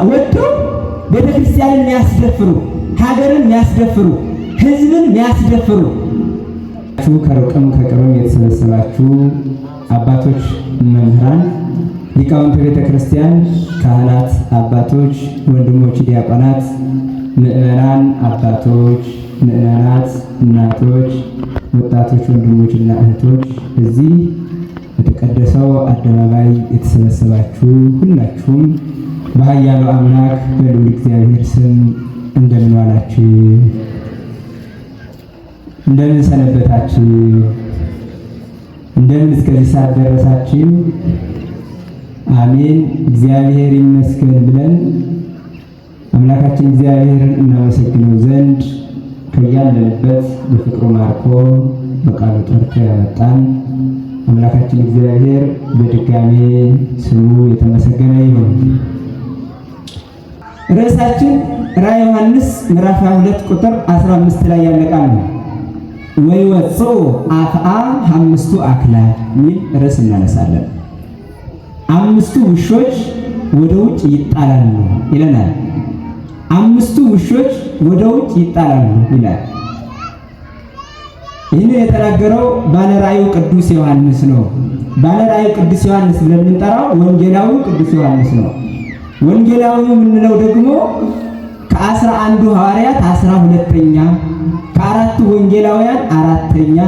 ወጥተው ቤተክርስቲያንን የሚያስደፍሩ፣ ሀገርን የሚያስደፍሩ፣ ሕዝብን የሚያስደፍሩ። ከሩቅም ከቅርብም የተሰበሰባችሁ አባቶች፣ መምህራን፣ ሊቃውንተ ቤተ ክርስቲያን፣ ካህናት፣ አባቶች፣ ወንድሞች፣ ዲያቆናት፣ ምእመናን አባቶች፣ ምእመናት፣ እናቶች፣ ወጣቶች፣ ወንድሞችና እህቶች፣ እዚህ በተቀደሰው አደባባይ የተሰበሰባችሁ ሁላችሁም በኃያሉ አምላክ በልዑል እግዚአብሔር ስም እንደምን ዋላችሁ? እንደምን ሰነበታችሁ? እንደምን እስከዚህ ሰዓት ደረሳችሁ? አሜን። እግዚአብሔር ይመስገን ብለን አምላካችን እግዚአብሔርን እናመሰግነው ዘንድ ከያለንበት በፍቅሩ ማርኮ በቃሉ ጠርቶ ያመጣን አምላካችን እግዚአብሔር በድጋሜ ስሙ የተመሰገነ ይሁን። ርዕሳችን ራዕየ ዮሐንስ ምዕራፍ 22 ቁጥር 15 ላይ ያለ ቃል ነው። ወይወፅኡ አፍአ አምስቱ አክላብ የሚል ርዕስ እናነሳለን። አምስቱ ውሾች ወደ ውጭ ይጣላሉ ይለናል። አምስቱ ውሾች ወደ ውጭ ይጣላሉ ይላል። ይህንን የተናገረው ባለ ራእዩ ቅዱስ ዮሐንስ ነው። ባለ ራእዩ ቅዱስ ዮሐንስ ብለን የምንጠራው ወንጌላዊው ቅዱስ ዮሐንስ ነው። ወንጌላዊው የምንለው ደግሞ ከ11ዱ ሐዋርያት 12ኛ፣ ከአራቱ ወንጌላውያን አራተኛ፣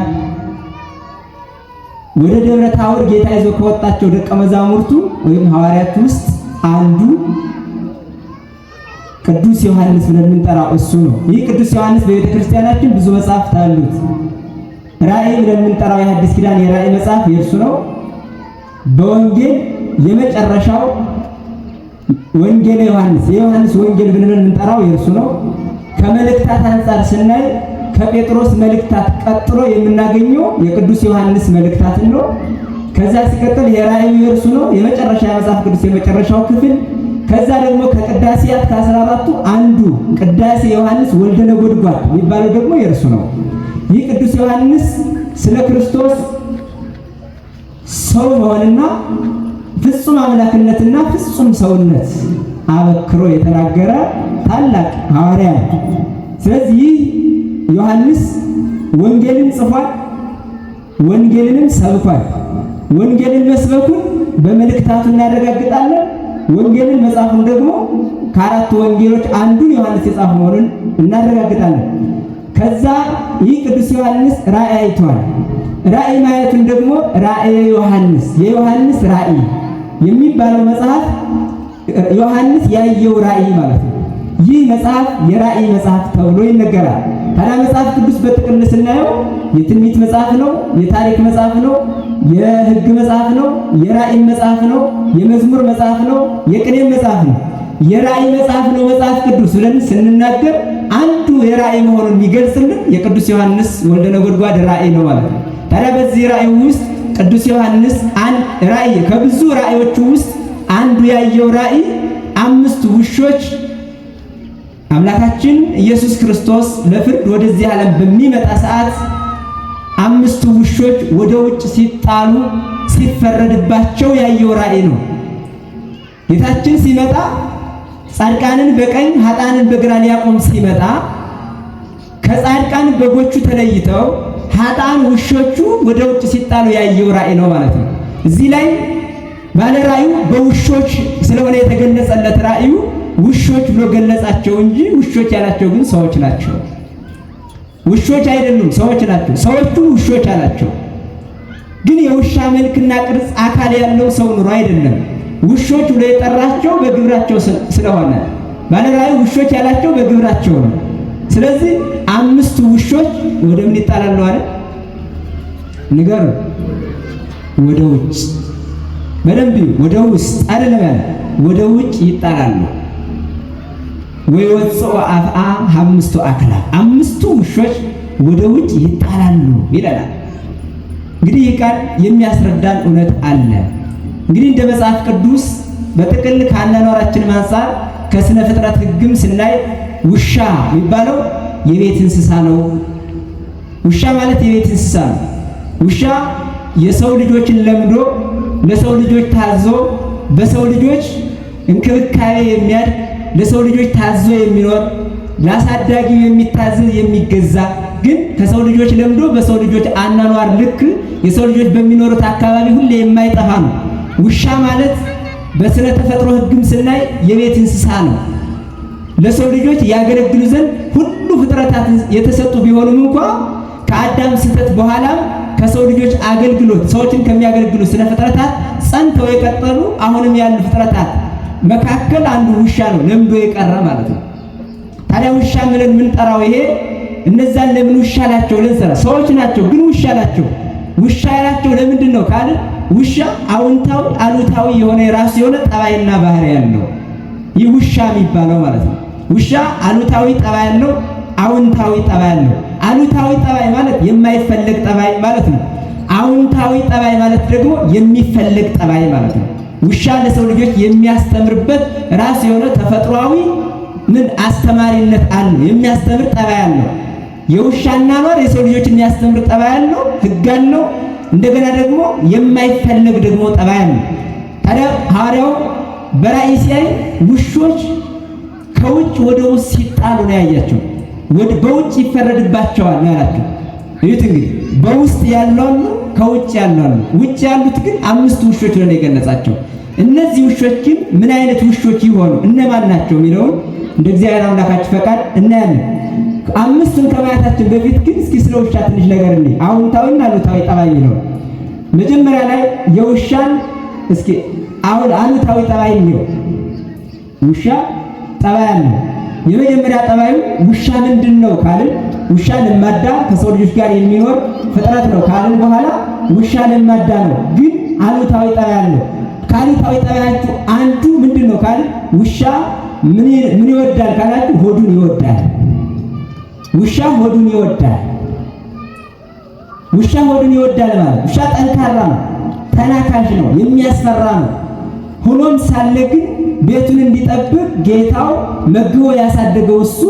ወደ ደብረ ታቦር ጌታ ይዞ ከወጣቸው ደቀ መዛሙርቱ ወይም ሐዋርያት ውስጥ አንዱ ቅዱስ ዮሐንስ ብለን የምንጠራው እሱ ነው። ይህ ቅዱስ ዮሐንስ በቤተ ክርስቲያናችን ብዙ መጽሐፍት አሉት። ራእይ ብለን የምንጠራው የሐዲስ ኪዳን የራእይ መጽሐፍ የእርሱ ነው። በወንጌል የመጨረሻው ወንጌል ዮሐንስ፣ የዮሐንስ ወንጌል ብለን የምንጠራው የእርሱ ነው። ከመልእክታት አንጻር ስናይ ከጴጥሮስ መልእክታት ቀጥሎ የምናገኘው የቅዱስ ዮሐንስ መልእክታትን ነው። ከዛ ሲቀጥል የራእዩ የእርሱ ነው፣ የመጨረሻ የመጽሐፍ ቅዱስ የመጨረሻው ክፍል። ከዛ ደግሞ ከቅዳሴያት ከ14ቱ አንዱ ቅዳሴ ዮሐንስ ወልደ ነጎድጓድ የሚባለው ደግሞ የእርሱ ነው። ይህ ቅዱስ ዮሐንስ ስለ ክርስቶስ ሰው መሆንና ፍጹም አምላክነትና ፍጹም ሰውነት አበክሮ የተናገረ ታላቅ ሐዋርያ ነው። ስለዚህ ይህ ዮሐንስ ወንጌልን ጽፏል፣ ወንጌልንም ሰብኳል። ወንጌልን መስበኩን በመልእክታቱ እናረጋግጣለን። ወንጌልን መጻፉን ደግሞ ከአራቱ ወንጌሎች አንዱን ዮሐንስ የጻፈ መሆኑን እናረጋግጣለን። ከዛ ይህ ቅዱስ ዮሐንስ ራእይ አይቷል። ራእይ ማየቱን ደግሞ ራእየ ዮሐንስ፣ የዮሐንስ ራእይ የሚባለው መጽሐፍ ዮሐንስ ያየው ራእይ ማለት ነው። ይህ መጽሐፍ የራእይ መጽሐፍ ተብሎ ይነገራል። ታዲያ መጽሐፍ ቅዱስ በጥቅል ስናየው የትንቢት መጽሐፍ ነው፣ የታሪክ መጽሐፍ ነው፣ የሕግ መጽሐፍ ነው፣ የራእይ መጽሐፍ ነው፣ የመዝሙር መጽሐፍ ነው፣ የቅኔ መጽሐፍ ነው። የራእይ መጽሐፍ ነው መጽሐፍ ቅዱስ ብለን ስንናገር አንዱ የራእይ መሆኑን የሚገልጽልን የቅዱስ ዮሐንስ ወልደ ነጎድጓድ ራእይ ነው ማለት ነው። ታዲያ በዚህ ራእይ ውስጥ ቅዱስ ዮሐንስ አንድ ራእይ ከብዙ ራእዮቹ ውስጥ አንዱ ያየው ራእይ አምስቱ ውሾች አምላካችን ኢየሱስ ክርስቶስ ለፍርድ ወደዚህ ዓለም በሚመጣ ሰዓት አምስቱ ውሾች ወደ ውጭ ሲጣሉ ሲፈረድባቸው ያየው ራእይ ነው። ጌታችን ሲመጣ ጻድቃንን በቀኝ ኃጥአንን በግራ ሊያቆም ሲመጣ ከጻድቃን በጎቹ ተለይተው ኃጥአን ውሾቹ ወደ ውጭ ሲጣሉ ያየው ራእይ ነው ማለት ነው። እዚህ ላይ ባለ ራእዩ በውሾች ስለሆነ የተገለጸለት ራእዩ ውሾች ብሎ ገለጻቸው እንጂ ውሾች ያላቸው ግን ሰዎች ናቸው። ውሾች አይደሉም፣ ሰዎች ናቸው። ሰዎቹ ውሾች አላቸው። ግን የውሻ መልክና ቅርጽ አካል ያለው ሰው ኑሮ አይደለም። ውሾች ብሎ የጠራቸው በግብራቸው ስለሆነ ባለ ራእዩ ውሾች ያላቸው በግብራቸው ነው። ስለዚህ አምስቱ ውሾች ወደ ምን ይጣላሉ አለ? ንገሩ። ወደ ውጭ። በደንብ ወደ ውስጥ አይደለም ያለ፣ ወደ ውጭ ይጣላሉ። ወይወፅኡ አፍአ አምስቱ አክላብ፣ አምስቱ ውሾች ወደ ውጭ ይጣላሉ ይለናል። እንግዲህ ይህ ቃል የሚያስረዳን እውነት አለ። እንግዲህ እንደ መጽሐፍ ቅዱስ በጥቅል ከአኗኗራችን አንጻር ከስነ ፍጥረት ሕግም ስናይ ውሻ የሚባለው የቤት እንስሳ ነው። ውሻ ማለት የቤት እንስሳ ነው። ውሻ የሰው ልጆችን ለምዶ ለሰው ልጆች ታዞ በሰው ልጆች እንክብካቤ የሚያድግ፣ ለሰው ልጆች ታዞ የሚኖር፣ ለአሳዳጊው የሚታዘዝ የሚገዛ፣ ግን ከሰው ልጆች ለምዶ በሰው ልጆች አኗኗር ልክ የሰው ልጆች በሚኖሩት አካባቢ ሁሌ የማይጠፋ ነው። ውሻ ማለት በስነ ተፈጥሮ ሕግም ስናይ የቤት እንስሳ ነው። ለሰው ልጆች ያገለግሉ ዘንድ ሁሉ ፍጥረታት የተሰጡ ቢሆኑም እንኳ ከአዳም ስህተት በኋላም ከሰው ልጆች አገልግሎት ሰዎችን ከሚያገለግሉ ስነ ፍጥረታት ጸንተው የቀጠሉ አሁንም ያሉ ፍጥረታት መካከል አንዱ ውሻ ነው፣ ለምዶ የቀረ ማለት ነው። ታዲያ ውሻ ብለን የምንጠራው ይሄ እነዛን ለምን ውሻ ላቸው ለንሰራ ሰዎች ናቸው፣ ግን ውሻ ላቸው። ውሻ ያላቸው ለምንድን ነው ካልን ውሻ አዎንታዊ አሉታዊ የሆነ የራሱ የሆነ ጠባይና ባህሪ ያለው ይህ ውሻ የሚባለው ማለት ነው። ውሻ አሉታዊ ጠባይ ያለው፣ አዎንታዊ ጠባይ ያለው። አሉታዊ ጠባይ ማለት የማይፈለግ ጠባይ ማለት ነው። አዎንታዊ ጠባይ ማለት ደግሞ የሚፈለግ ጠባይ ማለት ነው። ውሻ ለሰው ልጆች የሚያስተምርበት ራሱ የሆነ ተፈጥሯዊ ምን አስተማሪነት አለው፣ የሚያስተምር ጠባይ አለው። የውሻ አኗኗር የሰው ልጆች የሚያስተምር ጠባይ አለው፣ ሕግ አለው። እንደገና ደግሞ የማይፈለግ ደግሞ ጠባይ አለው። ታዲያ ሐዋርያው በራእይ ሲያይ ውሾች ከውጭ ወደ ውስጥ ሲጣሉ ነው ያያቸው። በውጭ ይፈረድባቸዋል ነው ያላቸው። እዩት እንግዲህ በውስጥ ያሉ አሉ፣ ከውጭ ያሉ አሉ። ውጭ ያሉት ግን አምስቱ ውሾች ነው የገለጻቸው። እነዚህ ውሾች ግን ምን አይነት ውሾች ይሆኑ እነማን ናቸው የሚለውን እንደ እግዚአብሔር አምላካችን ፈቃድ እናያለን። አምስቱን ከማየታችን በፊት ግን እስኪ ስለ ውሻ ትንሽ ነገር እንይ። አዎንታዊና አሉታዊ ጠባይ የሚለው መጀመሪያ ላይ የውሻን እስኪ አሁን አሉታዊ ጠባይ እንየው። ውሻ ጠባይ አለው። የመጀመሪያ ጠባዩ ውሻ ምንድን ነው ካልን ውሻ ለማዳ ከሰው ልጆች ጋር የሚኖር ፍጥረት ነው ካልን በኋላ ውሻ ለማዳ ነው፣ ግን አሉታዊ ጠባይ አለው። ከአሉታዊ ጠባያችሁ አንዱ ምንድን ነው ካልን ውሻ ምን ይወዳል ካላችሁ ሆዱን ይወዳል። ውሻ ሆዱን ይወዳል። ውሻ ሆዱን ይወዳል ማለት ውሻ ጠንካራ ነው፣ ተናካሽ ነው፣ የሚያስፈራ ነው። ሆኖም ሳለ ግን ቤቱን እንዲጠብቅ ጌታው መግቦ ያሳደገው እሱ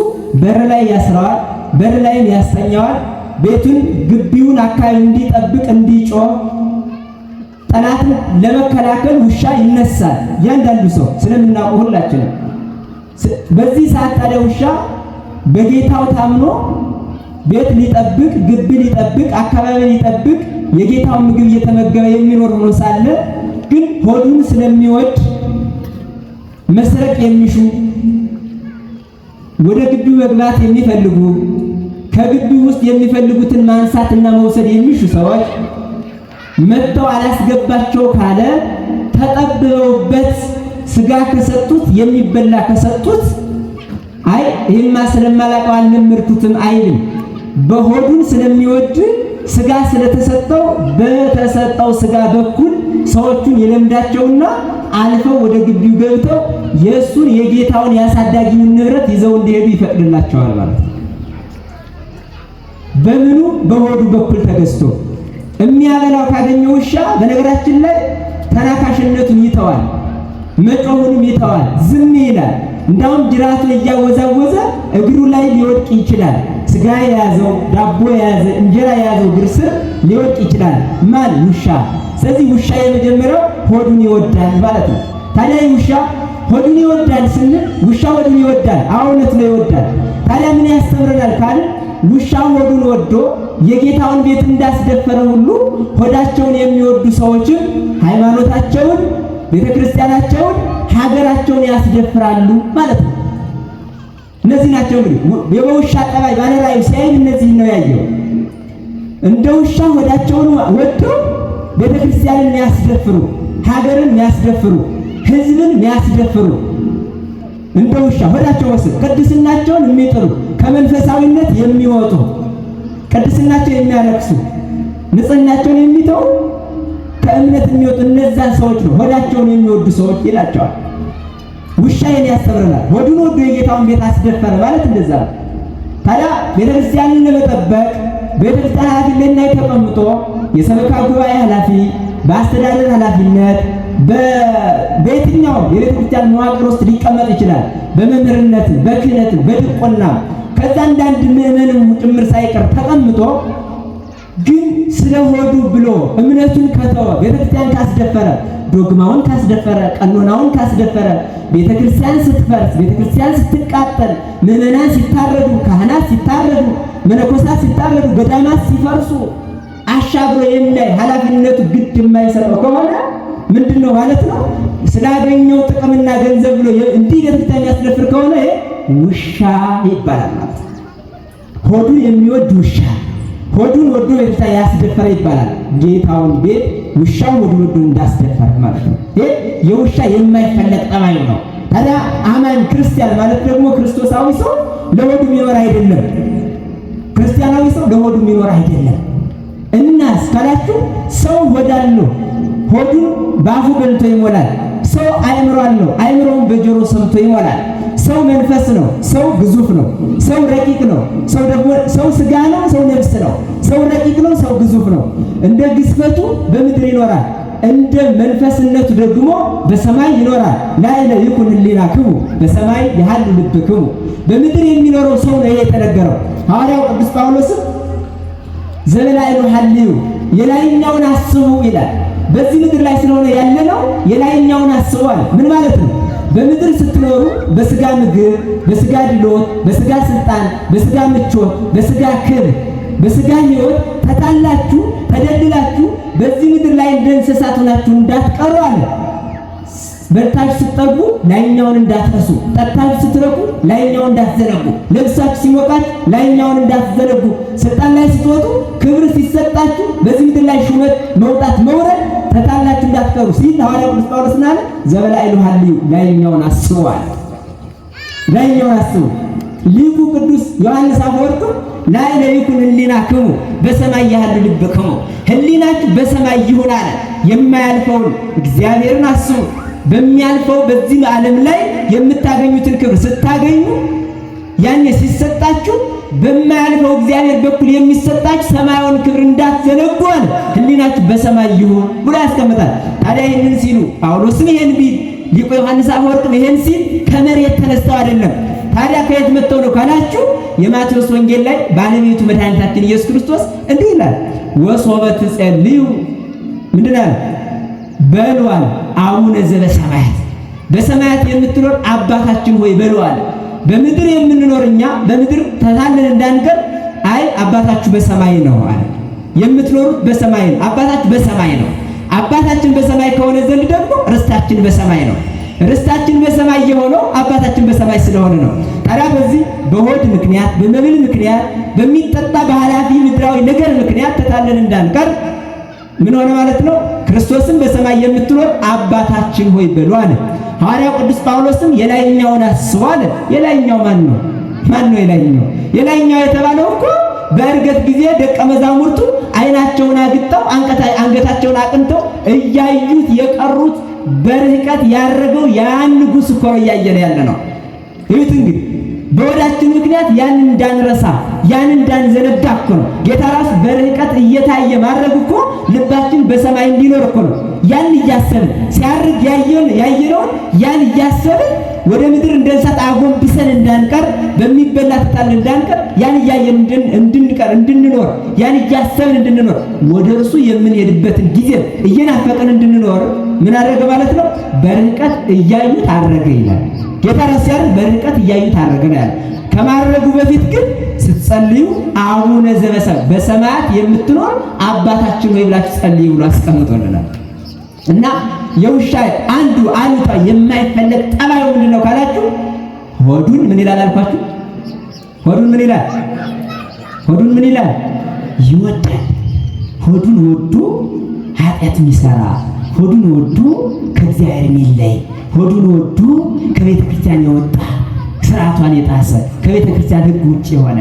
በር ላይ ያስረዋል፣ በር ላይም ያስተኛዋል። ቤቱን ግቢውን አካባቢ እንዲጠብቅ እንዲጮህ ጠላትን ለመከላከል ውሻ ይነሳል። እያንዳንዱ ሰው ስለምናውቀው ሁላችንም። በዚህ ሰዓት ታዲያ ውሻ በጌታው ታምኖ ቤት ሊጠብቅ ግቢ ሊጠብቅ አካባቢ ሊጠብቅ የጌታውን ምግብ እየተመገበ የሚኖር ሆኖ ሳለ ግን ሆዱን ስለሚወድ መስረቅ የሚሹ ወደ ግቢው መግባት የሚፈልጉ ከግቢው ውስጥ የሚፈልጉትን ማንሳትና መውሰድ የሚሹ ሰዎች መጥተው አላስገባቸው ካለ ተጠብበውበት ስጋ ከሰጡት የሚበላ ከሰጡት አይ ይህማ ስለማላውቀው አልለመድኩትም አይልም። በሆዱን ስለሚወድ ስጋ ስለተሰጠው በተሰጠው ስጋ በኩል ሰዎቹን የለምዳቸውና አልፈው ወደ ግቢው ገብተው የእሱን የጌታውን ያሳዳጊውን ንብረት ይዘው እንዲሄዱ ይፈቅድላቸዋል ማለት ነው። በምኑ በሆዱ በኩል ተገዝቶ የሚያበላው ካገኘ ውሻ በነገራችን ላይ ተናካሽነቱን ይተዋል፣ መጮሁንም ይተዋል፣ ዝም ይላል። እንዳውም ጅራቱን እያወዛወዘ እግሩ ላይ ሊወድቅ ይችላል። ስጋ የያዘው ዳቦ የያዘ እንጀራ የያዘው እግር ስር ሊወድቅ ይችላል። ማን? ውሻ። ስለዚህ ውሻ የመጀመሪያው ሆዱን ይወዳል ማለት ነው። ታዲያ ውሻ ሆዱን ይወዳል ስንል ውሻ ሆዱን ይወዳል፣ እውነት ነው ይወዳል። ታዲያ ምን ያስተምረናል ካልን ውሻ ሆዱን ወዶ የጌታውን ቤት እንዳስደፈረ ሁሉ ሆዳቸውን የሚወዱ ሰዎችም ሃይማኖታቸውን፣ ቤተክርስቲያናቸውን፣ ሀገራቸውን ያስደፍራሉ ማለት ነው። እነዚህ ናቸው እንግዲህ የውሻ ጠባይ ባለራእዩ ሲያይም እነዚህን ነው ያየው። እንደ ውሻ ሆዳቸውን ወደው ቤተክርስቲያንን የሚያስደፍሩ፣ ሀገርን የሚያስደፍሩ፣ ሕዝብን የሚያስደፍሩ እንደ ውሻ ሆዳቸው ወስድ ቅድስናቸውን የሚጥሉ ከመንፈሳዊነት የሚወጡ ቅድስናቸው የሚያረክሱ ንጽህናቸውን የሚተው ከእምነት የሚወጡ እነዛን ሰዎች ነው ሆዳቸውን የሚወዱ ሰዎች ይላቸዋል። ውሻዬን ያስተምረናል። ሆዱን ወዶ የጌታውን ቤት አስደፈረ ማለት እንደዛ ነው። ታዲያ ቤተክርስቲያንን ለመጠበቅ ቤተክርስቲያን ኃላፊነት ላይ ተቀምጦ የሰበካ ጉባኤ ኃላፊ፣ በአስተዳደር ኃላፊነት በየትኛውም የቤተክርስቲያን መዋቅር ውስጥ ሊቀመጥ ይችላል። በመምህርነት፣ በክህነት፣ በድቆና ከዛ አንዳንድ ምዕመንም ጭምር ሳይቀር ተቀምጦ ግን ስለ ሆዱ ብሎ እምነቱን ከተወ ቤተክርስቲያን ካስደፈረ ዶግማውን ካስደፈረ፣ ቀኖናውን ካስደፈረ፣ ቤተክርስቲያን ስትፈርስ፣ ቤተክርስቲያን ስትቃጠል፣ ምዕመናን ሲታረዱ፣ ካህናት ሲታረዱ፣ መነኮሳት ሲታረዱ፣ ገዳማት ሲፈርሱ አሻግሮ የሚያይ ኃላፊነቱ ግድ የማይሰጠው ከሆነ ምንድነው ማለት ነው? ስላገኘው ጥቅምና ገንዘብ ብሎ እንዲህ ቤተክርስቲያን የሚያስደፍር ከሆነ ውሻ ይባላል ማለት ነው። ሆዱን የሚወድ ውሻ ሆዱን ወዶ ቤተክርስቲያን ያስደፈረ ይባላል። ጌታውን ቤት ውሻው ሆዱን ወዶ እንዳስደፈረ ማለት ነው። ይሄ የውሻ የማይፈለግ ጠባዩ ነው። ታዲያ አማኝ ክርስቲያን ማለት ደግሞ ክርስቶሳዊ ሰው ለሆዱ የሚኖር አይደለም። ክርስቲያናዊ ሰው ለሆዱ የሚኖር አይደለም። እናስ ካላችሁ ሰው ሆድ አለው፣ ሆዱን በአፉ በልቶ ይሞላል። ሰው አእምሮ አለው፣ አእምሮውን በጆሮ ሰምቶ ይሞላል። ሰው መንፈስ ነው። ሰው ግዙፍ ነው። ሰው ረቂቅ ነው። ሰው ደግሞ ሰው ስጋ ነው። ሰው ነፍስ ነው። ሰው ረቂቅ ነው። ሰው ግዙፍ ነው። እንደ ግዝፈቱ በምድር ይኖራል፣ እንደ መንፈስነቱ ደግሞ በሰማይ ይኖራል። ላዕለ ይኩን ህሊናክሙ በሰማይ የሀሉ ልብክሙ። በምድር የሚኖረው ሰው ነው ይሄ የተነገረው። ሐዋርያው ቅዱስ ጳውሎስም ዘበላዕሉ ሀልዩ የላይኛውን አስቡ ይላል። በዚህ ምድር ላይ ስለሆነ ያለነው የላይኛውን አስቡ አለ። ምን ማለት ነው? በምድር ስትኖሩ በስጋ ምግብ፣ በስጋ ድሎት፣ በስጋ ስልጣን፣ በስጋ ምቾት፣ በስጋ ክብር፣ በስጋ ሕይወት ተታላችሁ ተደልላችሁ በዚህ ምድር ላይ እንደ እንስሳት ሆናችሁ እንዳትቀሩ አለ። በልታችሁ ስትጠግቡ ላይኛውን እንዳትረሱ፣ ጠጥታችሁ ስትረኩ ላይኛውን እንዳትዘነጉ፣ ለብሳችሁ ሲሞቃችሁ ላይኛውን እንዳትዘነጉ፣ ስልጣን ላይ ስትወጡ ክብር ሲሰጣችሁ በዚህ ምድር ላይ ሹመት መውጣት መውረድ ተታላችሁ እንዳትቀሩ ሲል ሐዋርያው ቅዱስ ጳውሎስ ምን አለ? ዘበላዕሉ ሀልዩ ላይኛውን አስቡ አለ። ላይኛውን አስቡ። ሊቁ ቅዱስ ዮሐንስ አፈወርቅም ላዕለ ይኩን ህሊናክሙ በሰማይ ያህሉ ልብክሙ፣ ህሊናችሁ በሰማይ ይሁን አለ። የማያልፈውን እግዚአብሔርን አስቡ። በሚያልፈው በዚህ ዓለም ላይ የምታገኙትን ክብር ስታገኙ ያኔ ሲሰጣችሁ በማያልፈው እግዚአብሔር በኩል የሚሰጣችሁ ሰማያዊውን ክብር እንዳትዘነጉ አለ። ህሊናችሁ በሰማይ ይሁን ብሎ ያስቀምጣል። ታዲያ ይህንን ሲሉ ጳውሎስም ይሄን ቢል ሊቁ ዮሐንስ አፈወርቅም ይሄን ሲል ከመሬት ተነስተው አይደለም። ታዲያ ከየት መጥተው ነው ካላችሁ የማቴዎስ ወንጌል ላይ ባለቤቱ መድኃኒታችን ኢየሱስ ክርስቶስ እንዲህ ይላል፣ ወሶበ ትጸልዩ ምንድን አለ? በሉ አለ አቡነ ዘበሰማያት፣ በሰማያት የምትኖር አባታችን ሆይ በሉ አለ። በምድር የምንኖር እኛ በምድር ተታለን እንዳንቀር፣ አይ አባታችሁ በሰማይ ነው አለ። የምትኖሩት በሰማይ ነው፣ አባታችሁ በሰማይ ነው። አባታችን በሰማይ ከሆነ ዘንድ ደግሞ ርስታችን በሰማይ ነው። ርስታችን በሰማይ የሆነው አባታችን በሰማይ ስለሆነ ነው። ታዲያ በዚህ በሆድ ምክንያት፣ በመብል ምክንያት፣ በሚጠጣ በኃላፊ ምድራዊ ነገር ምክንያት ተታለን እንዳንቀር ምን ሆነ ማለት ነው? ክርስቶስን በሰማይ የምትኖር አባታችን ሆይ በሉ አለ። ሐዋርያው ቅዱስ ጳውሎስም የላይኛውን አስቡ አለ። የላይኛው ማን ነው? ማን ነው የላይኛው? የላይኛው የተባለው እኮ በዕርገት ጊዜ ደቀ መዛሙርቱ ዓይናቸውን አግጠው አንገታቸውን አቅንተው እያዩት የቀሩት በርህቀት ያረገው ያን ንጉሥ እኮ ነው እያየን ያለ ነው። እዩት እንግዲህ በወዳችን ምክንያት ያን እንዳንረሳ ያን እንዳንዘነጋ እኮ ነው። ጌታ ራሱ በርህቀት እየታየ ማድረግ እኮ ልባችን በሰማይ እንዲኖር እኮ ነው። ያን እያሰብን ሲያርግ ያየነውን ያን እያሰብን ወደ ምድር እንደ እንስሳት አጎንብሰን እንዳንቀር፣ በሚበላ ተታለን እንዳንቀር፣ ያን እያየን እንድንቀር እንድንኖር፣ ያን እያሰብን እንድንኖር፣ ወደ እርሱ የምንሄድበትን ጊዜ እየናፈቅን እንድንኖር ምን አደረገ ማለት ነው? በርህቀት እያዩት አረገ ይላል። ጌታ ራሱ ሲያርግ በርቀት እያዩት አረገ ነው ያለ። ከማረጉ በፊት ግን ስትጸልዩ አቡነ ዘበሰማያት በሰማያት የምትኖር አባታችን ሆይ ብላችሁ ጸልዩ ብሎ አስቀምጦልናል። እና የውሻ አንዱ አሉታ የማይፈለግ ጠባዩ ምንድን ነው ካላችሁ ሆዱን ምን ይላል አልኳችሁ? ሆዱን ምን ይላል? ሆዱን ምን ይላል? ይወዳል። ሆዱን ወዶ ኃጢአት የሚሰራ፣ ሆዱን ወዶ ከእግዚአብሔር የሚለይ፣ ሆዱን ወዶ ከቤተ ክርስቲያን የወጣ፣ ስርዓቷን የጣሰ፣ ከቤተ ክርስቲያን ሕግ ውጭ የሆነ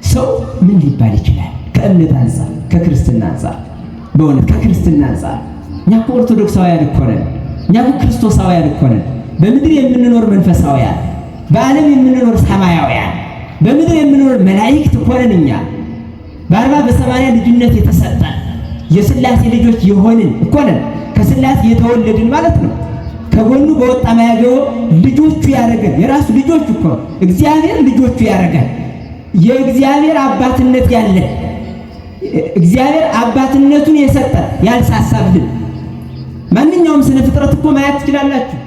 ሰው ምን ሊባል ይችላል? ከእምነት አንጻር፣ ከክርስትና አንጻር፣ በእውነት ከክርስትና አንጻር እኛ እኮ ኦርቶዶክሳውያን እኮ ነን። እኛ እኮ ክርስቶሳውያን እኮ ነን። በምድር የምንኖር መንፈሳውያን፣ በዓለም የምንኖር ሰማያውያን፣ በምድር የምንኖር መላእክት እኮ ነን። እኛ በ40 በ80 ልጅነት የተሰጠን የሥላሴ ልጆች የሆንን እኮ ነን። ከሥላሴ የተወለድን ማለት ነው። ከጎኑ በወጣ ማያገቦ ልጆቹ ያደረገን የራሱ ልጆቹ እኮ እግዚአብሔር ልጆቹ ያደረገን፣ የእግዚአብሔር አባትነት ያለን፣ እግዚአብሔር አባትነቱን የሰጠን ያልሳሳብን ማንኛውም ስነ ፍጥረት እኮ ማየት ትችላላችሁ።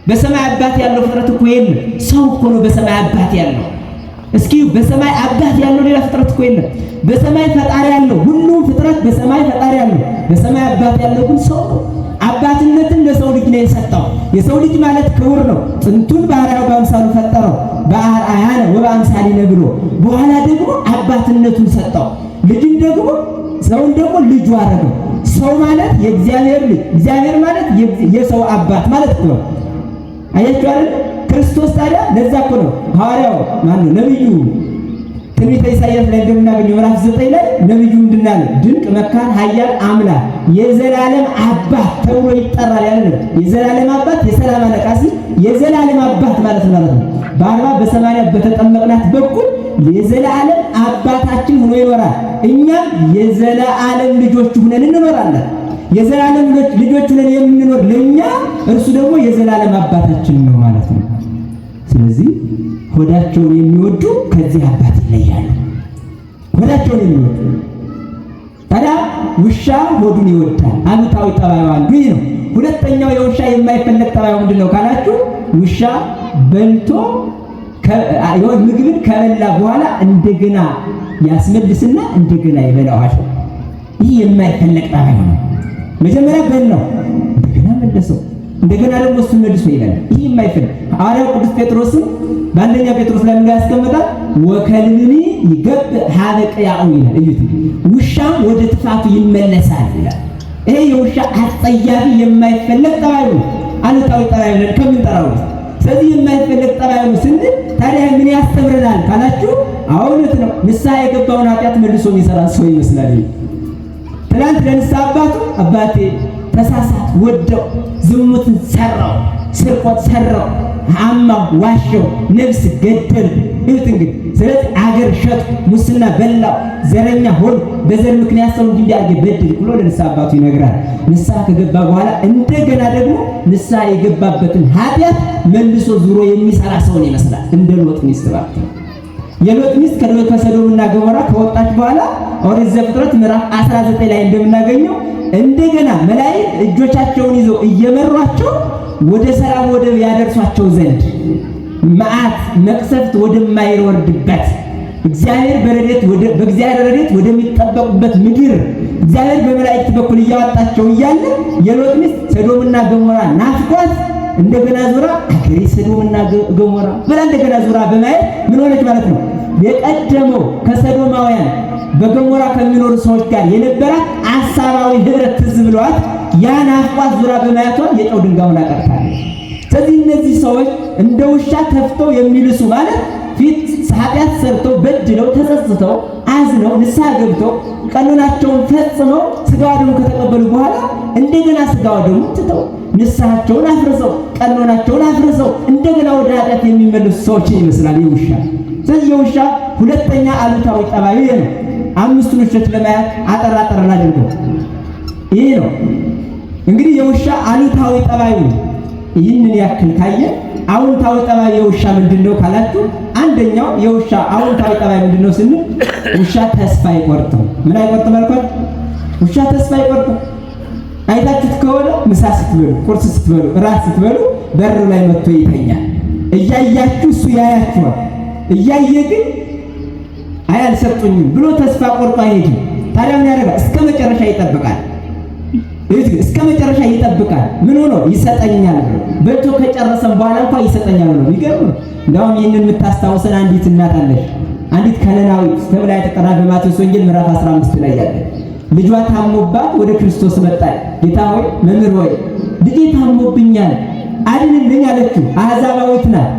በሰማይ አባት ያለው ፍጥረት እኮ የለም። ሰው እኮ ነው በሰማይ አባት ያለው። እስኪ በሰማይ አባት ያለው ሌላ ፍጥረት እኮ የለም። በሰማይ ፈጣሪ ያለው ሁሉም ፍጥረት በሰማይ ፈጣሪ ያለው፣ በሰማይ አባት ያለው ግን ሰው ነው። አባትነትን ለሰው ልጅ ነው የሰጠው። የሰው ልጅ ማለት ክቡር ነው። ጥንቱን በአርአያው በአምሳሉ ፈጠረው፣ በአርአያነ ወበአምሳሊነ ብሎ በኋላ ደግሞ አባትነቱን ሰጠው። ልጅን ደግሞ ሰውን ደግሞ ልጁ አደረገው። ሰው ማለት የእግዚአብሔር ልጅ፣ እግዚአብሔር ማለት የሰው አባት ማለት እኮ ነው። አያችሁ አይደል? ክርስቶስ ታዲያ ለዛ እኮ ነው ሐዋርያው ማነው ነብዩ ትንቢተ ኢሳይያስ ላይ እንደምናገኘው ምዕራፍ 9 ላይ ነብዩ ምንድን አለ? ድንቅ መካር፣ ኃያል አምላክ፣ የዘላለም አባት ተብሎ ይጠራል ያለ ነው። የዘላለም አባት፣ የሰላም አለቃ ሲል የዘላለም አባት ማለት ማለት ነው። በ40 በ80 በተጠመቅናት በኩል የዘላለም አባታችን ሆኖ ይኖራል። እኛም የዘላለም ልጆች ሆነን እንኖራለን። የዘላለም ልጆች ሆነን የምንኖር ለኛ እርሱ ደግሞ የዘላለም አባታችን ነው ማለት ነው። ስለዚህ ሆዳቸውን የሚወዱ ከዚህ አባት ይለያሉ። ሆዳቸውን የሚወዱ ታዲያ ውሻ ሆዱን ይወዳል። አሉታዊ ጠባዩ አንዱ ይህ ነው። ሁለተኛው የውሻ የማይፈለግ ጠባዩ ምንድን ነው ካላችሁ፣ ውሻ በልቶ ምግብን ከበላ በኋላ እንደገና ያስመልስና እንደገና ይበላዋል። ይህ የማይፈለግ ጠባዩ ነው። መጀመሪያ በላው፣ እንደገና መለሰው፣ እንደገና ደግሞ እሱን መልሶ ይበላል። ይህ የማይፈለግ ሐዋርያው ቅዱስ ጴጥሮስም በአንደኛ ጴጥሮስ ላይ ምን ያስቀምጣል? ወከልብኒ ይገብ ሀበ ቅያኡ ይላል። እዩት፣ ውሻም ወደ ጥፋቱ ይመለሳል ይላል። ይሄ የውሻ አጸያፊ የማይፈለግ ጠባዩ ነው። አሉታዊ ጠባዩ ነው ከምንጠራው ውስጥ። ስለዚህ የማይፈለግ ጠባዩ ነው ስንል ታዲያ ምን ያስተምረናል ካላችሁ፣ እውነት ነው። ንስሐ የገባውን ኃጢአት መልሶ የሚሰራ ሰው ይመስላል። ትናንት ለንስሐ አባቱ አባቴ ተሳሳት፣ ወደው ዝሙትን ሰራው፣ ስርቆት ሰራው፣ አማው፣ ዋሸው፣ ነፍስ ገደል። እዩት እንግዲህ። ስለዚህ አገር ሸጡ፣ ሙስና በላው፣ ዘረኛ ሆን፣ በዘር ምክንያት ሰው እንዲህ እንዲያርግ በድል ብሎ ለንስሐ አባቱ ይነግራል። ንስሐ ከገባ በኋላ እንደገና ደግሞ ንስሐ የገባበትን ኃጢአት መልሶ ዙሮ የሚሰራ ሰውን ይመስላል። እንደ ሎጥ ሚስት ማለት ነው። የሎጥ ሚስት ከሰዶምና ገሞራ ከወጣች በኋላ ኦሪት ዘፍጥረት ምዕራፍ 19 ላይ እንደምናገኘው እንደገና መላእክት እጆቻቸውን ይዘው እየመሯቸው ወደ ሰላም ወደብ ያደርሷቸው ዘንድ መዓት መቅሰፍት ወደማይወርድበት እግዚአብሔር በረድኤት ወደ በእግዚአብሔር ረድኤት ወደሚጠበቁበት ምድር እግዚአብሔር በመላእክት በኩል እያወጣቸው እያለ የሎጥ ሚስት ሰዶምና ገሞራ ናፍቋት እንደገና ዙራ አገሬ ሰዶምና ገሞራ ብላ እንደገና ዙራ በማየት ምን ሆነች ማለት ነው? የቀደመው ከሰዶማውያን በገሞራ ከሚኖሩ ሰዎች ጋር የነበራት ሐሳባዊ ህብረት ትዝ ብሏት ያ ናፍቋት ዙራ በማየቷ የጨው ድንጋዩን አቀርታለች። ስለዚህ እነዚህ ሰዎች እንደ ውሻ ተፍተው የሚልሱ ማለት ፊት ኃጢአት ሰርተው በድለው ተጸጽተው አዝነው ንስሐ ገብተው ቀኖናቸውን ፈጽመው ስጋ ወደሙ ከተቀበሉ በኋላ እንደገና ስጋ ወደሙ ትተው ንስሐቸውን አፍርሰው ቀኖናቸውን አፍርሰው እንደገና ወደ ኃጢአት የሚመለሱ ሰዎችን ይመስላል የውሻ። ስለዚህ የውሻ ሁለተኛ አሉታዊ ጠባዩ ይሄ ነው። አምስቱን ውሾች ለማየት አጠር አጠር ላድርገው። ይሄ ነው እንግዲህ የውሻ አሉታዊ ጠባዩ። ይህንን ያክል ካየ አዎንታዊ ጠባይ የውሻ ምንድነው ካላችሁ፣ አንደኛው የውሻ አዎንታዊ ጠባይ ምንድነው ስንል ውሻ ተስፋ አይቆርጥም። ምን አይቆርጥም አልኳችሁ? ውሻ ተስፋ አይቆርጥም። አይታችሁት ከሆነ ምሳ ስትበሉ፣ ቁርስ ስትበሉ፣ እራት ስትበሉ በር ላይ መጥቶ ይተኛል። እያያችሁ እሱ ያያችኋል። እያየ ግን አይ አልሰጡኝም ብሎ ተስፋ ቆርጦ አይሄድም። ታዲያ ምን ያደርጋል? እስከ መጨረሻ ይጠብቃል። እስከ መጨረሻ ይጠብቃል። ምን ሆኖ ይሰጠኛል ብሎ በልቶ ከጨረሰም በኋላ እንኳን ይሰጠኛል ብሎ ይገርም። እንደውም ይህንን የምታስታውሰን አንዲት እናት አለች። አንዲት ከነናዊት ተብላ የተጠራ በማቴዎስ ወንጌል ምዕራፍ 15 ላይ ያለ ልጇ ታሞባት ወደ ክርስቶስ መጣች። ጌታ ሆይ፣ መምህር ሆይ፣ ልጄ ታሞብኛል አድንልኝ አለችው። አሕዛባዊት ናት።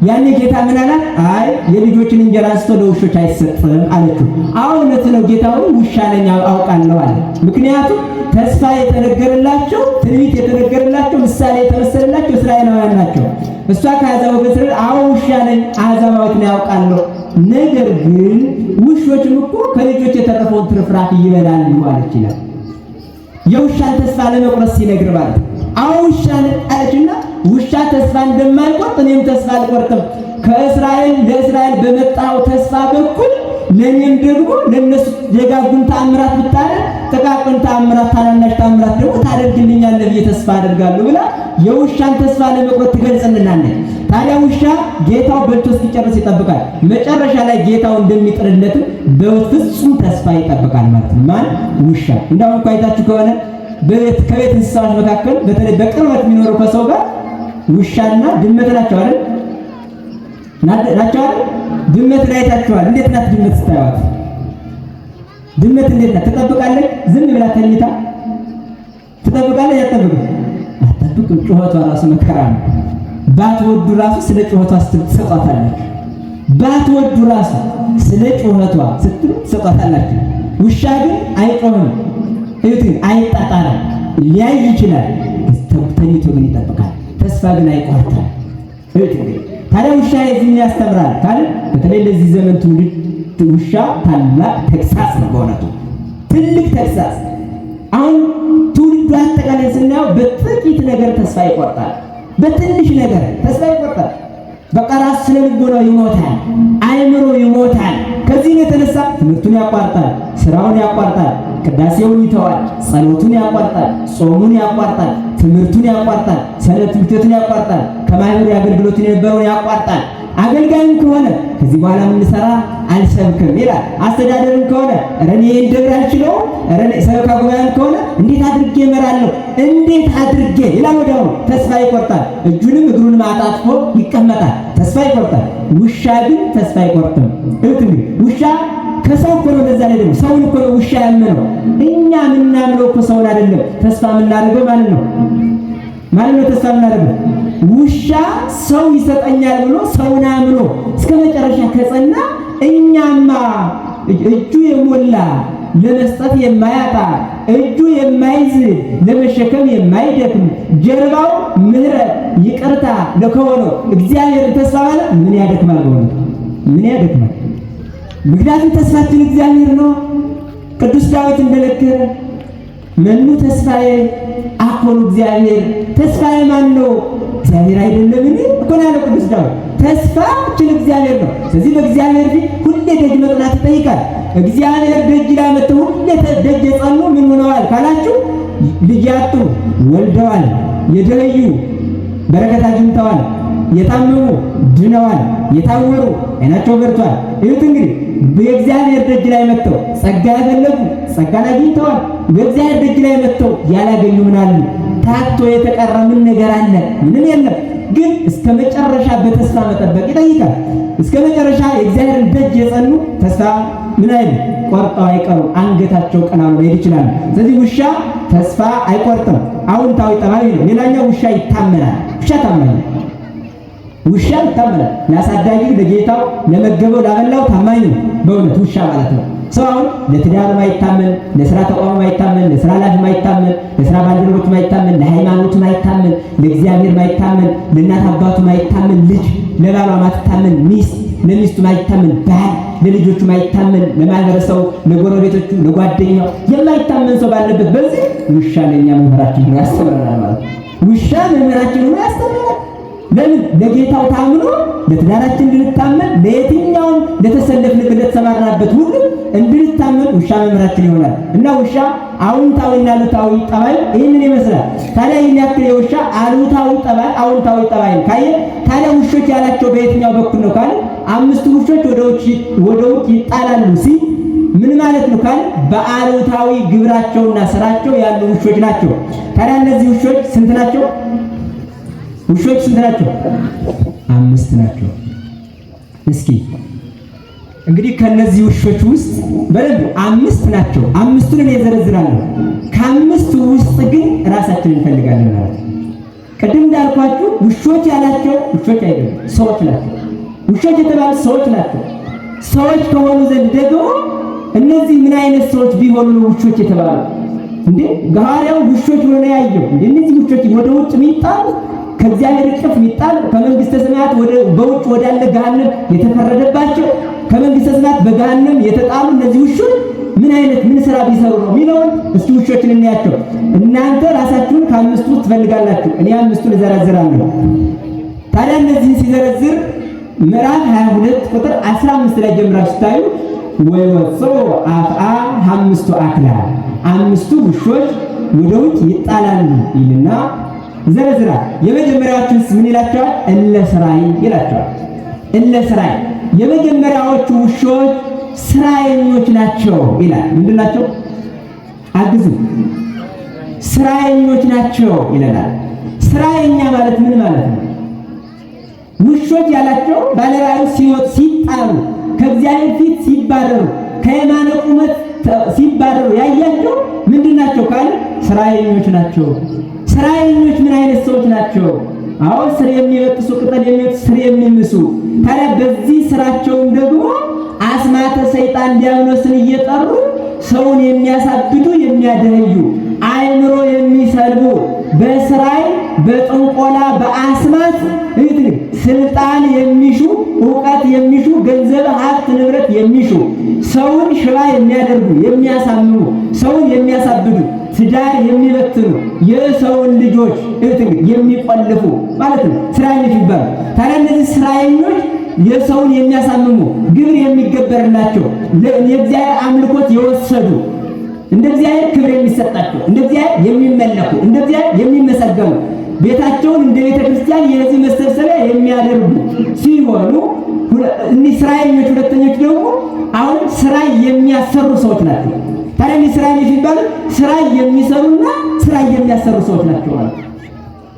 ያኔ ጌታ ምን አላት? አይ የልጆችን እንጀራ አንስቶ ለውሾች አይሰጥም አለችው። አዎ እውነት ነው ጌታ ሆይ፣ ውሻ ነኝ አውቃለሁ አለ። ምክንያቱም ተስፋ የተነገረላቸው፣ ትንቢት የተነገረላቸው፣ ምሳሌ የተመሰለላቸው እስራኤላውያን ናቸው። እሷ ከአሕዛብ ወገን ስለ አዎ ውሻ ነኝ አሕዛባዊት ነኝ አውቃለሁ፣ ነገር ግን ውሾችም እኮ ከልጆች የተረፈውን ትርፍራፊ ይበላሉ አለች ይላል። የውሻን ተስፋ ለመቁረጥ ሲነግር ማለት አዎ ውሻ ነኝ አለችና ውሻ ተስፋ እንደማይቆርጥ እኔም ተስፋ አልቆርጥም። ከእስራኤል ለእስራኤል በመጣው ተስፋ በኩል ለእኔም ደግሞ ለእነሱ ደጋጉን ተአምራት ብታደርግ ጥቃቅን ተአምራት፣ ታናናሽ ተአምራት ደግሞ ታደርግልኛለህ ብዬ ተስፋ አደርጋለሁ ብላ የውሻን ተስፋ ለመቁረጥ ትገልጽልናለች። ታዲያ ውሻ ጌታው በልቶ እስኪጨርስ ይጠብቃል። መጨረሻ ላይ ጌታው እንደሚጥልለትም በፍጹም ተስፋ ይጠብቃል ማለት ነው። ማን ውሻ። እንዳውም እንኳ አይታችሁ ከሆነ ከቤት እንስሳዎች መካከል በተለይ በቅርበት የሚኖሩ ከሰው ጋር ውሻና ድመት ናቸው አይደል? ናቸው አይደል? ድመት ላይ አይታችኋል። እንዴት ናት ድመት ስታዩት? ድመት እንዴት ናት? ትጠብቃለች? ዝም ብላ ተኝታ ትጠብቃለች? አትጠብቅም? አትጠብቅም። ጩኸቷ ራሱ መከራ ነው። ባትወዱ ራሱ ስለ ጩኸቷ ስትል ትሰጧታላችሁ። ባትወዱ ራሱ ስለ ጩኸቷ ስትሉ ትሰጧታላችሁ። ውሻ ግን አይጮህም። እዩት፣ ግን አይጣጣርም። ሊያይ ይችላል፣ ተኝቶ ግን ይጠብቃል። ተስፋ ግን አይቆርጥም። እዩት እንግዲህ ታዲያ ውሻ የዚህ ያስተምራል ካለ በተለይ ለዚህ ዘመን ትውልድ ውሻ ታላቅ ተግሳጽ ነው። በእውነቱ ትልቅ ተግሳጽ። አሁን ትውልዱ አጠቃላይ ስናየው በጥቂት ነገር ተስፋ ይቆርጣል። በትንሽ ነገር ተስፋ ይቆርጣል። በቃ ራሱ ስነ ልቦናው ይሞታል፣ አእምሮ ይሞታል። ከዚህም የተነሳ ትምህርቱን ያቋርጣል፣ ስራውን ያቋርጣል፣ ቅዳሴውን ይተዋል፣ ጸሎቱን ያቋርጣል፣ ጾሙን ያቋርጣል፣ ትምህርቱን ያቋርጣል፣ ሰንበት ትምህርት ቤቱን ያቋርጣል፣ ከማህበሩ አገልግሎቱን የነበረውን ያቋርጣል። አገልጋይም ከሆነ ከዚህ በኋላ የምንሰራ አልሰብክም ይላል። አስተዳደርም ከሆነ ኧረ እኔ ይሄን ደብር አልችለውም፣ ኧረ እኔ ሰበካ ጉባኤም ከሆነ እንዴት አድርጌ እመራለሁ፣ እንዴት አድርጌ ይላል። ወዲያውኑ ተስፋ ይቆርጣል። እጁንም እግሩንም አጣጥፎ ይቀመጣል። ተስፋ ይቆርጣል። ውሻ ግን ተስፋ አይቆርጥም። እዩት እንግዲህ ውሻ ከሰው እኮ ነው። በዛ ላይ ደግሞ ሰውን እኮ ነው ውሻ ያመነው። እኛ የምናምነው እኮ ሰውን አይደለም። ተስፋ የምናደርገው ማለት ነው ማለት ነው ተስፋ የምናደርገው ውሻ ሰው ይሰጠኛል ብሎ ሰውን አምኖ እስከ መጨረሻ ከጸና፣ እኛማ እጁ የሞላ ለመስጠት የማያጣ፣ እጁ የማይዝ ለመሸከም የማይደክም፣ ጀርባው ምሕረት ይቅርታ ለከሆነው እግዚአብሔርን ተስፋ ማለት ምን ያደክማል? በእውነቱ ምን ያደክማል? ምክንያቱም ተስፋችን እግዚአብሔር ነው። ቅዱስ ዳዊት እንደነገረ መኑ ተስፋዬ አኮኑ እግዚአብሔር፣ ተስፋዬ ማን ነው? እግዚአብሔር አይደለምን? እኮ ነው ያለው ቅዱስ ዳዊት። ተስፋችን እግዚአብሔር ነው። ስለዚህ በእግዚአብሔር ፊት ሁሌ ደጅ መጥናት ይጠይቃል። እግዚአብሔር ደጅ ላይ መጥተው ሁሌ ደጅ የጸኑ ምን ሆነዋል ካላችሁ፣ ልጅ ያጡ ወልደዋል፣ የደኸዩ በረከት አግኝተዋል፣ የታመሙ ድነዋል፣ የታወሩ ዓይናቸው በርቷል። እዩት እንግዲህ በእግዚአብሔር ደጅ ላይ መጥተው ጸጋ ያፈለጉ ጸጋን አግኝተዋል። በእግዚአብሔር ደጅ ላይ መጥተው ያላገኙ ምን አሉ? ታቶ የተቀረ ምን ነገር አለ? ምንም የለም። ግን እስከ መጨረሻ በተስፋ መጠበቅ ይጠይቃል። እስከ መጨረሻ የእግዚአብሔርን ደጅ የጸኑ ተስፋ ምን አይሉ ቆርጠው አይቀሩም። አንገታቸው ቀና ብሎ መሄድ ይችላሉ። ስለዚህ ውሻ ተስፋ አይቆርጥም። አዎንታዊ ጠባይ ነው። ሌላኛው ውሻ ይታመናል። ውሻ ታማኝ ነው። ውሻ ይታመናል። ለአሳዳጊው፣ ለጌታው፣ ለመገበው፣ ላበላው ታማኝ ነው። በእውነት ውሻ ማለት ነው። ሰው አሁን ለትዳሩ ማይታመን፣ ለስራ ተቋሙ ማይታመን፣ ለስራ ኃላፊ ማይታመን፣ ለስራ ባልደረቦች ማይታመን፣ ለሃይማኖቱ ማይታመን፣ ለእግዚአብሔር ማይታመን፣ ለእናት አባቱ ማይታመን፣ ልጅ ለባሏ ማትታመን ሚስት፣ ለሚስቱ ማይታመን ባል፣ ለልጆቹ ማይታመን፣ ለማህበረሰቡ፣ ለጎረቤቶቹ፣ ለጓደኛው የማይታመን ሰው ባለበት በዚህ ውሻ ለኛ መምህራችን ሆኖ ያስተምረናል ማለት ነው። ውሻ መምህራችን ሆኖ ያስተምረናል። ለምን? ለጌታው ታምኖ ለትዳራችን እንድንታመን፣ ለየትኛውም ለተሰለፍንበት ለተሰማራንበት ሁሉ እንድንታመን ውሻ መምህራችን ይሆናል። እና ውሻ አዎንታዊና አሉታዊ ጠባይ ይህንን ይመስላል። ታዲያ ይህን ያክል የውሻ አሉታዊ ጠባይ አዎንታዊ ጠባይ ካየ፣ ታዲያ ውሾች ያላቸው በየትኛው በኩል ነው ካለ፣ አምስቱ ውሾች ወደ ውጭ ይጣላሉ ሲል ምን ማለት ነው ካለ፣ በአሉታዊ ግብራቸውና ስራቸው ያሉ ውሾች ናቸው። ታዲያ እነዚህ ውሾች ስንት ናቸው? ውሾች ስንት ናቸው? አምስት ናቸው። እስኪ እንግዲህ ከነዚህ ውሾች ውስጥ በደንብ አምስት ናቸው። አምስቱን እኔ እዘረዝራለሁ። ከአምስቱ ውስጥ ግን ራሳችንን እንፈልጋለን ማለት ነው። ቅድም እንዳልኳችሁ ውሾች ያላቸው ውሾች አይደሉም፣ ሰዎች ናቸው። ውሾች የተባሉት ሰዎች ናቸው። ሰዎች ከሆኑ ዘንድ ደግሞ እነዚህ ምን አይነት ሰዎች ቢሆኑ ነው ውሾች የተባሉ? እንዴ ሐዋርያው ውሾች ብሎ ነው ያየው። እንዴ እነዚህ ውሾች ወደ ውጭ የሚጣሉ፣ ከእግዚአብሔር እቅፍ የሚጣሉ፣ ከመንግስተ ሰማያት ወደ በውጭ ወዳለ ገሃነም የተፈረደባቸው፣ ከመንግስተ ሰማያት በገሃነም የተጣሉ እነዚህ ውሾች ምን አይነት ምን ስራ ቢሰሩ ነው የሚለውን እስኪ ውሾችን እናያቸው። እናንተ ራሳችሁን ከአምስቱ ውስጥ ትፈልጋላችሁ፣ እኔ አምስቱን እዘረዝራለሁ። ታዲያ እነዚህን ሲዘረዝር ምዕራፍ 22 ቁጥር 15 ላይ ጀምራችሁ ስታዩ ወይወፅኡ አፍአ አምስቱ አክላብ፣ አምስቱ ውሾች ወደ ውጭ ይጣላሉ ይልና ይዘረዝራል። የመጀመሪያዎቹስ ምን ይላቸዋል? እለ ስራይ ይላቸዋል። እለ ስራይ የመጀመሪያዎቹ ውሾች ስራየኞች ናቸው ይላል። ምንድን ናቸው? አግዙ። ስራየኞች ናቸው ይለናል። ስራየኛ ማለት ምን ማለት ነው? ውሾች ያላቸው ባለራእዩ ሲወጥ ሲጣሉ፣ ከእግዚአብሔር ፊት ሲባረሩ፣ ከየማነ ቁመት ሲባረሩ ያያቸው ምንድን ናቸው ካለ ስራየኞች ናቸው። ስራየኞች ምን አይነት ሰዎች ናቸው? አዎ ስር የሚበጥሱ፣ ቅጠል የሚበጥሱ፣ ስር የሚምሱ። ታዲያ በዚህ ስራቸውም ደግሞ አስማተ ሰይጣን ዲያብሎስን እየጠሩ ሰውን የሚያሳብዱ፣ የሚያደህዩ፣ አእምሮ የሚሰልቡ፣ በስራይ በጥንቆላ በአስማት ስልጣን የሚሹ፣ እውቀት የሚሹ፣ ገንዘብ ሀብት ንብረት የሚሹ፣ ሰውን ሽባ የሚያደርጉ፣ የሚያሳምሙ፣ ሰውን የሚያሳብዱ፣ ትዳር የሚበትኑ፣ የሰውን ልጆች የሚቆልፉ ማለት ነው ስራየኞች ይባላሉ። ታዲያ እነዚህ ስራየኞች የሰውን የሚያሳምሙ፣ ግብር የሚገበርላቸው፣ የእግዚአብሔር አምልኮት የወሰዱ፣ እንደ እግዚአብሔር ክብር የሚሰጣቸው፣ እንደ እግዚአብሔር የሚመለኩ፣ እንደ እግዚአብሔር የሚመሰገኑ፣ ቤታቸውን እንደ ቤተ ክርስቲያን የሕዝብ መሰብሰቢያ የሚያደርጉ ሲሆኑ፣ እኒህ ስራየኞች ሁለተኞች ደግሞ አሁን ስራ የሚያሰሩ ሰዎች ናቸው። ታዲያ እኒህ ስራየኞች የሚባሉት ስራ የሚሰሩና ስራ የሚያሰሩ ሰዎች ናቸው ማለት ነው።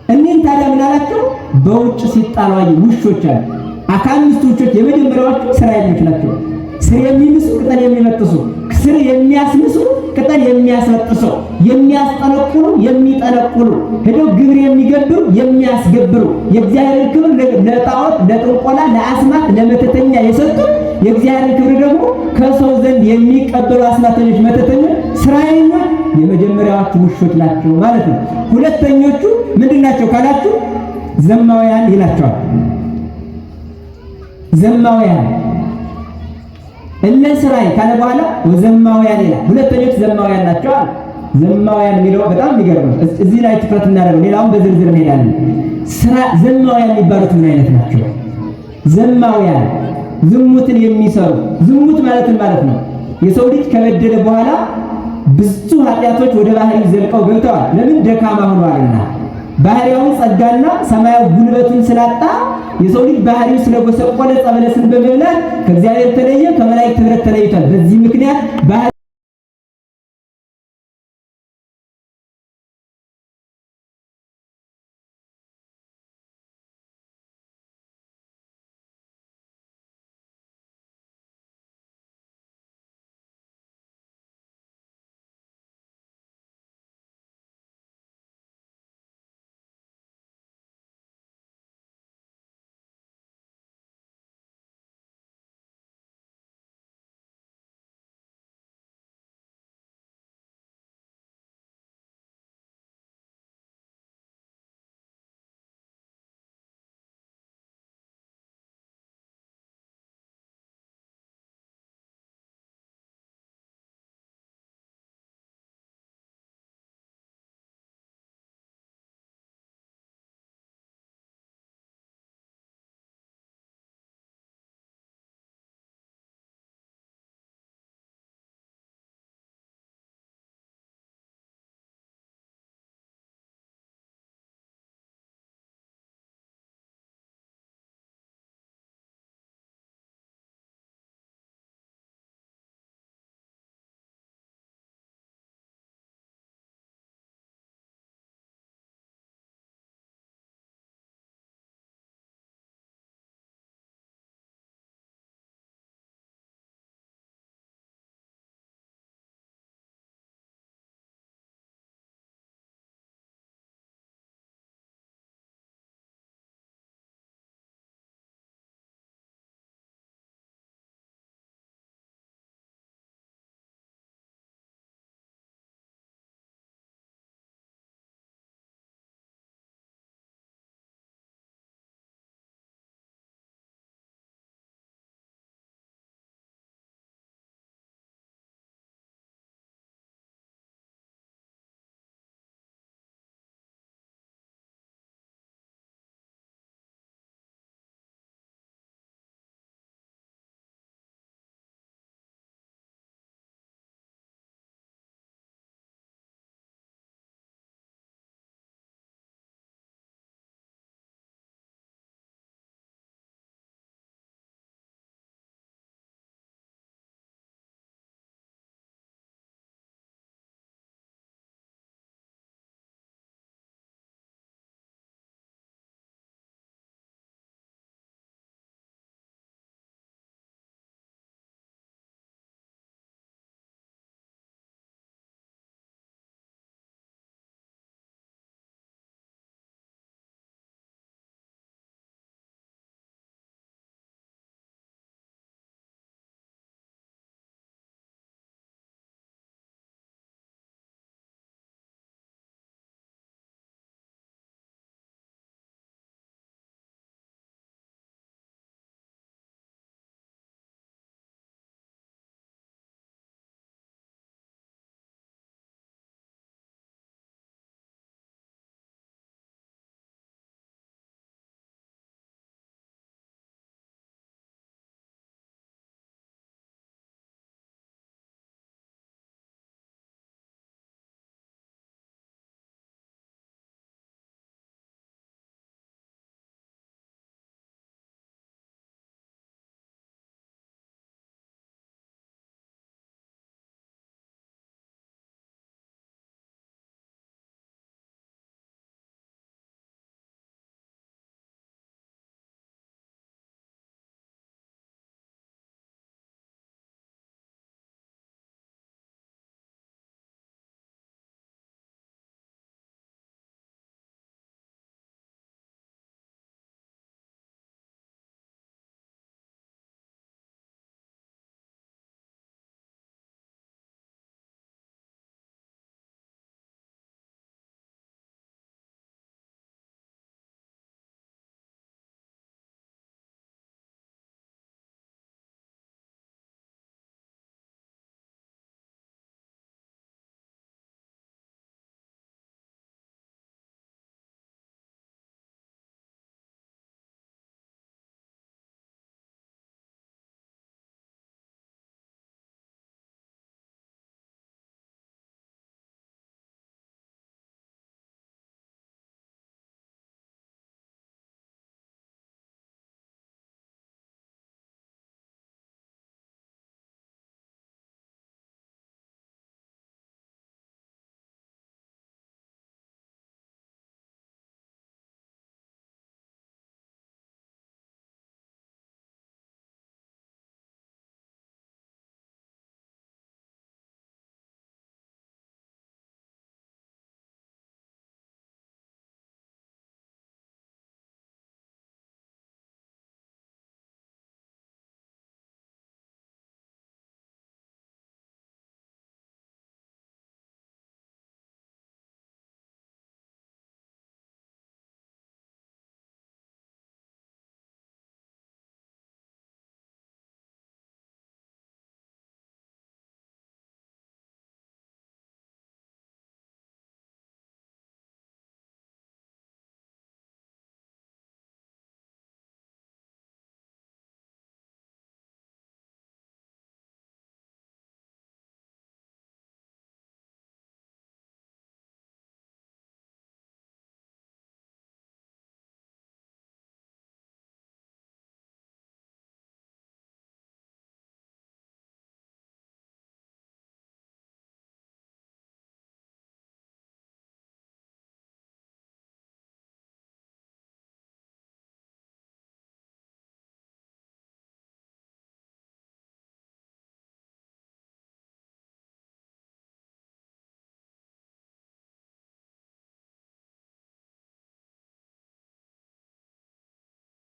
እኒህን ታዲያ ምን አላቸው? በውጭ ሲጣሉ አየ ውሾች አሉ። ከአምስቱ ውሾች የመጀመሪያዎቹ ስራየኞች ናቸው። ስር የሚምሱ፣ ቅጠል የሚበጥሱ፣ ስር የሚያስምሱ፣ ቅጠል የሚያስበጥሱ፣ የሚያስጠነቁሉ፣ የሚጠነቁሉ፣ ሄደው ግብር የሚገብሩ፣ የሚያስገብሩ፣ የእግዚአብሔርን ክብር ለጣዖት፣ ለጥንቆላ፣ ለአስማት፣ ለመተተኛ የሰጡ፣ የእግዚአብሔርን ክብር ደግሞ ከሰው ዘንድ የሚቀበሉ አስማተኞች፣ መተተኞች፣ ስራየኞች የመጀመሪያዎቹ ውሾች ናቸው ማለት ነው። ሁለተኞቹ ምንድን ናቸው ካላችሁ ዘማውያን ይላቸዋል። ዘማውያን እለ ስራይ ካለ በኋላ ወዘማውያን ይላል። ሁለተኞቹ ዘማውያን ናቸው አለ። ዘማውያን የሚለው በጣም የሚገርም ነው። እዚህ ላይ ትኩረት እናደርገው፣ ሌላውን በዝርዝር እንሄዳለን። ስራ ዘማውያን የሚባሉት ምን አይነት ናቸው? ዘማውያን ዝሙትን የሚሰሩ። ዝሙት ማለትን ማለት ነው የሰው ልጅ ከበደለ በኋላ ብዙ ኃጢአቶች ወደ ባህሪው ዘልቀው ገብተዋል። ለምን? ደካማ ሆኗልና። ባህሪያውን ጸጋና ሰማያዊ ጉልበቱን ስላጣ፣ የሰው ልጅ ባህሪው ስለጎሰቆለ ዕፀ በለስን በመብላት ከእግዚአብሔር ተለየ፣ ከመላእክት ኅብረት ተለይቷል። በዚህ ምክንያት ባህሪ